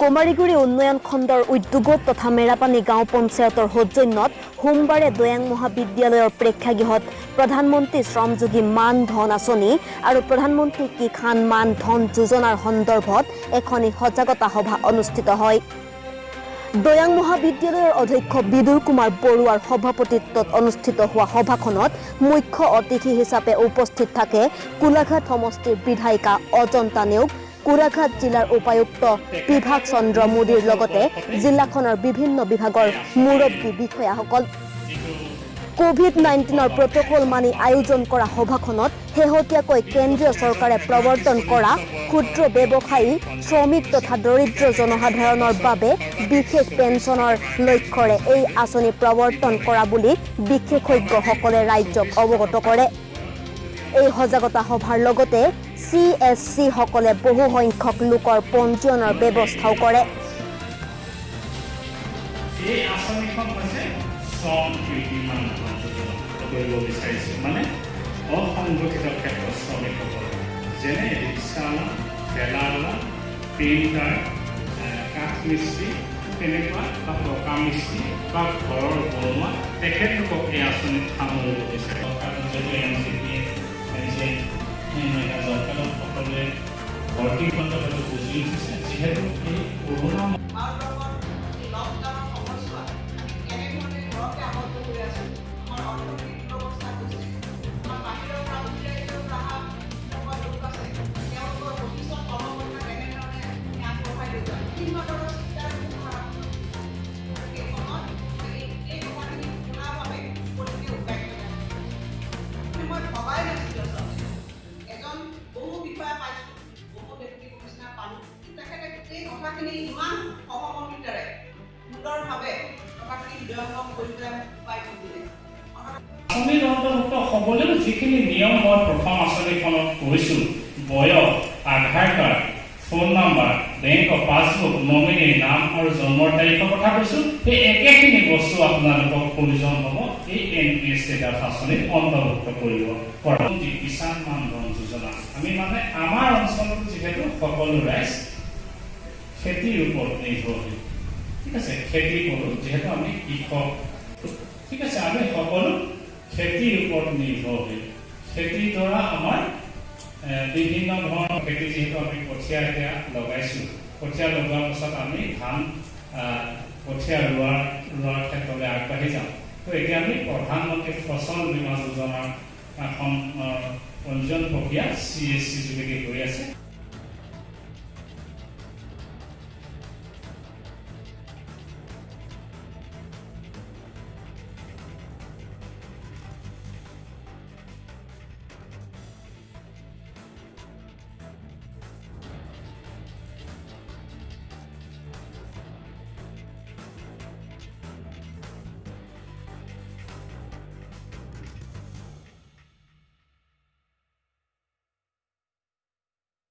গমাৰিগুৰি উন্নয়ন খণ্ডৰ উদ্যোগত তথা মেৰাপানী গাঁও পঞ্চায়তৰ সৌজন্যত সোমবাৰে দৈয়াং মহাবিদ্যালয়ৰ প্ৰেক্ষাগৃহত প্ৰধানমন্ত্ৰী শ্ৰমযোগী মান ধন আঁচনি আৰু প্ৰধানমন্ত্ৰী কিষাণ মান ধন যোজনাৰ সন্দৰ্ভত এখনি সজাগতা সভা অনুষ্ঠিত হয়। দৈয়াং মহাবিদ্যালয়ৰ অধ্যক্ষ বিদুৰ কুমাৰ বৰুৱাৰ সভাপতিত্বত অনুষ্ঠিত হোৱা সভাখনত মুখ্য অতিথি হিচাপে উপস্থিত থাকে গোলাঘাট সমষ্টিৰ বিধায়িকা অজন্তা নেওগ, গোলাঘাট জিলাৰ উপায়ুক্ত বিভাস চন্দ্ৰ মোদীৰ লগতে জিলাখনৰ বিভিন্ন বিভাগৰ মুৰব্বী বিষয়াসকল। কোভিড-19ৰ প্ৰট'কল মানি আয়োজন কৰা সভাখনত শেহতীয়াকৈ কেন্দ্ৰীয় চৰকাৰে প্ৰৱৰ্তন কৰা ক্ষুদ্ৰ ব্যৱসায়ী, শ্ৰমিক তথা দৰিদ্ৰ জনসাধাৰণৰ বাবে বিশেষ পেঞ্চনৰ লক্ষ্যৰে এই আঁচনি প্ৰৱৰ্তন কৰা বুলি বিশেষজ্ঞসকলে ৰাইজক অৱগত কৰে। এই সজাগতা সভাৰ লগতে চি এছ চিসকলে বহু সংখ্যক লোকৰ পঞ্জীয়নৰ ব্যৱস্থাও কৰে। এই আঁচনিখন হৈছে শ্ৰম যোগী মান ধন যোজনা কৰিব বিচাৰিছোঁ, মানে অসংগঠিত ক্ষেত্ৰত শ্ৰমিকসকল, যেনে ৰিক্সাৱালা, ঠেলাৱালা, পেইণ্টাৰ, কাঠ মিস্ত্ৰী, তেনেকুৱা বা পকা মিস্ত্ৰী বা ঘৰৰ বনোৱা, তেখেতলোকক এই আঁচনিত সামৰিব বিচাৰে। কাৰণ যিহেতু এন চি পি জব কাৰ্ডত সকলোৱে ভৰ্তি খণ্ডত হয়তো বুজি উঠিছে, যিহেতু এই কৰোণা ভাৰতবৰ্ষত এই লকডাউনৰ সময়ছোৱাত আমি কেনেধৰণে ঘৰতে আবদ্ধ হৈ আছোঁ, আমাৰ অৰ্থনৈতিক দুৰৱস্থা হৈছে, আমাৰ বাহিৰৰ পৰা, বহিৰাজ্যৰ পৰা অহা যিসকল লোক আছে, তেওঁলোকৰ ভৱিষ্যত কৰ্মপন্থা কেনেধৰণে আমি আগবঢ়াই লৈ যাম, বিভিন্ন ধৰণৰ চিন্তাৰ বহুত মাৰাত্মক। আৰু সেই সময়ত এই কথাখিনি খোলাভাৱে সকলোকে উৎসাহিত। মই ভবাই নাছিলোঁ আচলতে। এজন বহু বিষয়া পাইছোঁ, বহু ডেপুটি কমিশ্যনাৰ পালোঁ, তেখেতে গোটেই কথাখিনি ইমান সহমৰ্মিতাৰে সুন্দৰভাৱে কথাখিনি হৃদয়ংগম কৰি পেলাই মোক পাই দিলে। আঁচনিৰ অন্তৰ্ভুক্ত হ'বলৈও যিখিনি নিয়ম মই প্ৰথম আঁচনিখনত কৈছোঁ, বয়স, আধাৰ কাৰ্ড, ফোন নাম্বাৰ, বেংকৰ পাছবুক, নমিনীৰ নাম আৰু জন্মৰ তাৰিখৰ কথা কৈছোঁ, সেই একেখিনি বস্তু আপোনালোকক প্ৰয়োজন হ'ব এই এন পি এছ ষ্টেটাছ আঁচনিত অন্তৰ্ভুক্ত কৰিব পৰা। কিষাণ মান ধন যোজনা, আমি মানে আমাৰ অঞ্চলত যিহেতু সকলো ৰাইজ খেতিৰ ওপৰত নিৰ্ভৰশীল, ঠিক আছে, খেতি কৰোঁ যিহেতু আমি কৃষক, ঠিক আছে, আমি সকলো খেতিৰ ওপৰত নিৰ্ভৰশীল। খেতিৰ দ্বাৰা আমাৰ বিভিন্ন ধৰণৰ খেতি, যিহেতু আমি কঠীয়া এতিয়া লগাইছোঁ, কঠীয়া লগোৱাৰ পাছত আমি ধান কঠীয়া ৰোৱাৰ ক্ষেত্ৰলৈ আগবাঢ়ি যাম। তো এতিয়া আমি প্ৰধানমন্ত্ৰী ফচল বীমা যোজনাৰ এখন পঞ্জীয়ন প্ৰক্ৰিয়া চি এছ চি যোগেদি হৈ আছে।